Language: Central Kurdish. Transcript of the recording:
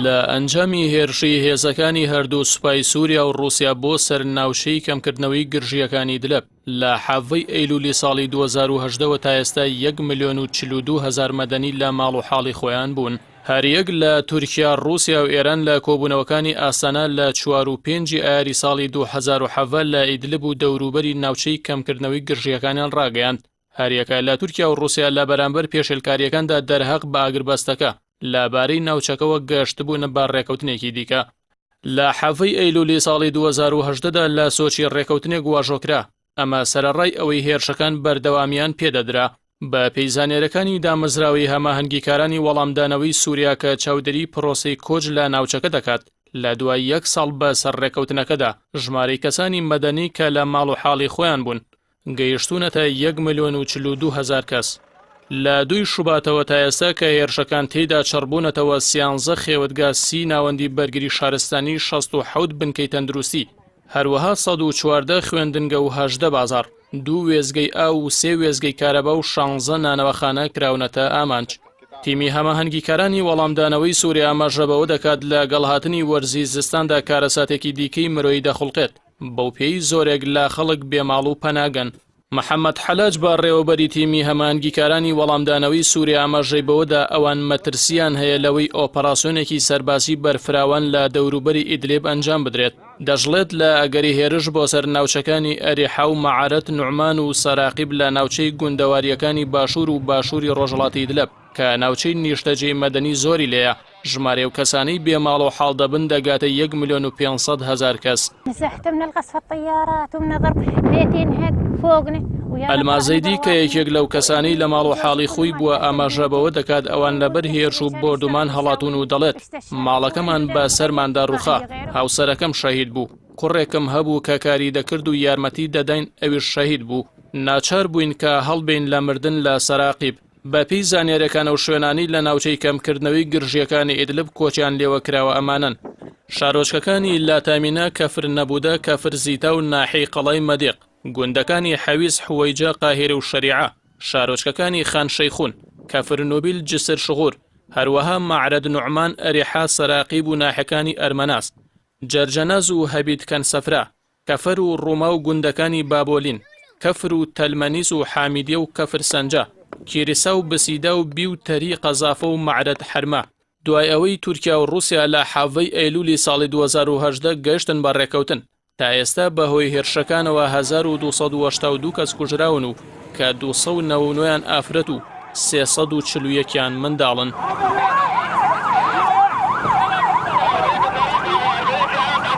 لە ئەنجامی هێرشی هێزەکانی هەردوو سوپای سووریا و ڕووسیا بۆ سەر ناوچەی کەمکردنەوەی گرژییەکانی ئیدلب لە حەڤەی ئەیلولی ساڵی 2018 وە تا ئێستا یەک ملیۆن و 42 هەزار مەدەنی لە ماڵ و حاڵی خۆیان بوون. هەریەک لە تورکیا، ڕووسیا و ئێران لە کۆبوونەوەکانی ئاستانا لە چوار و پێنجی ئایاری ساڵی 2017 لە ئیدلب و دەوروبەری ناوچەی کەمکردنەوەی گرژییەکانیان ڕاگەیاند. هەریەکە لە تورکیا و ڕووسیا لە بەرامبەر پێشێلکارییەکاندا دەرهەق بە ئاگربەستەکە لە بارەی ناوچەکەوە گەشتبوون بە ڕێکەوتنێکی دیکە. لە حەڤەی ئەیلولی ساڵی 2018 دا لە سۆچی ڕێکەوتنێک واژۆکرا، ئەمە سەرەڕای ئەوەی هێرشەکان بەردەوامیان پێدەدرا. بە پێی زانیاریەکانی دامەزراوەی هەماهەنگیکارانی وەڵامدانەوەی سوریا کە چاودێری پرۆسەی کۆچ لە ناوچەکە دەکات، لە دوای یەک ساڵ بە سەر ڕێکەوتنەکەدا ژمارەی کەسانی مەدەنی کە لە ماڵ و حاڵی خۆیان بوون گەیشتوونەتە یەک ملیۆن و 42 هەزار کەس. لە دووی شوباتەوە تا ئێستا کە هێرشەکان تێیدا چڕبوونەتەوە سیانزە خێوەتگا سی ناوەندی بەرگری شارستانی 67 بنکەی تەندروستی هەروەها 114 خوێندنگە و 18 بازاڕ دوو وێستگەی ئاو و سێ وێستگەی کارەبا و شانزە نانەواخانە کراونەتە ئامانج. تیمی هەماهەنگیکارانی وەڵامدانەوەی سووریا ئاماژە بەوە دەکات لەگەڵ هاتنی وەرزی زستاندا کارەساتێکی دیکەی مرۆیی دەخوڵقێت، بەوپێیەی زۆرێک لە خەڵک بێ ماڵ و پەناگەن. محەمەد حەلاج بەڕێوەبەری تیمی هەماهەنگیکارانی وەڵامدانەوەی سووریا ئاماژەی بەوەدا ئەوان مەترسییان هەیە لەوەی ئۆپەراسیۆنێکی سەربازی بەرفراوان لە دەوروبەری ئیدلیب ئەنجام بدرێت. دەشڵێت لە ئەگەری هێرش بۆ سەر ناوچەکانی ئەریحا و مەعارەت نوعمان و سەراقیب لە ناوچەی گوندەوارییەکانی باشوور و باشووری ڕۆژهەڵاتی ئیدلب کە ناوچەی نیشتەجێی مەدەنی زۆری لێیە، ژمارەی ئەو کەسانەی بێ ماڵ و حاڵ دەبن دەگاتە یەک ملیۆن و 500 هەزار کەس. ئەلما زەیدی کە یەکێک لەو کەسانەی لە ماڵ و حاڵی خۆی بووە ئاماژە بەوە دەکات ئەوان لەبەر هێرش و بۆردومان هەڵاتوون و دەڵێت ماڵەکەمان بە سەرماندا ڕووخا، هاوسەرەکەم شەهید بوو، کوڕێکم هەبوو کە کاری دەکرد و یارمەتی دەداین ئەویش شەهید بوو، ناچار بووین کە هەڵبێین لە مردن لە سەراقیب. بەپێی زانیاریەکان ئەو شوێنانەی لە ناوچەی کەمکردنەوەی گرژییەکانی ئیدلب کۆچیان لێوە کراوە ئەمانەن، شارۆچکەکانی لاتامینا، کەفر نەبودە، کەفر زیتا و ناحیەی قەڵای مەدیق، گوندەکانی حەویز، حوەیجە، قاهیرە و شەریعە، شارۆچکەکانی خان شەیخون، کەفر نوبیل، جسر شغور، هەروەها مەعرەد نوعمان، ئەریحا، سەراقیب و ناحیەکانی ئەرمەناس، جەرجەناز و هەبیت کەنسەفرا، کەفەر و ڕوما و گوندەکانی بابۆلین، کەفر و تەلمەنیس و حامیدیە و کەفر سەنجە، کیرسا و بسیدا و بی و تەری قەزافە و مەعرەد حەرمە. دوای ئەوەی تورکیا و ڕووسیا لە حەڤەی ئەیلولی ساڵی 2018 گەیشتن بە ڕێککەوتن، تا ئێستا بەهۆی هێرشەکانەوە 1282 کەس کوژراون و کە 299 یان ئافرەت و 341 یان منداڵن.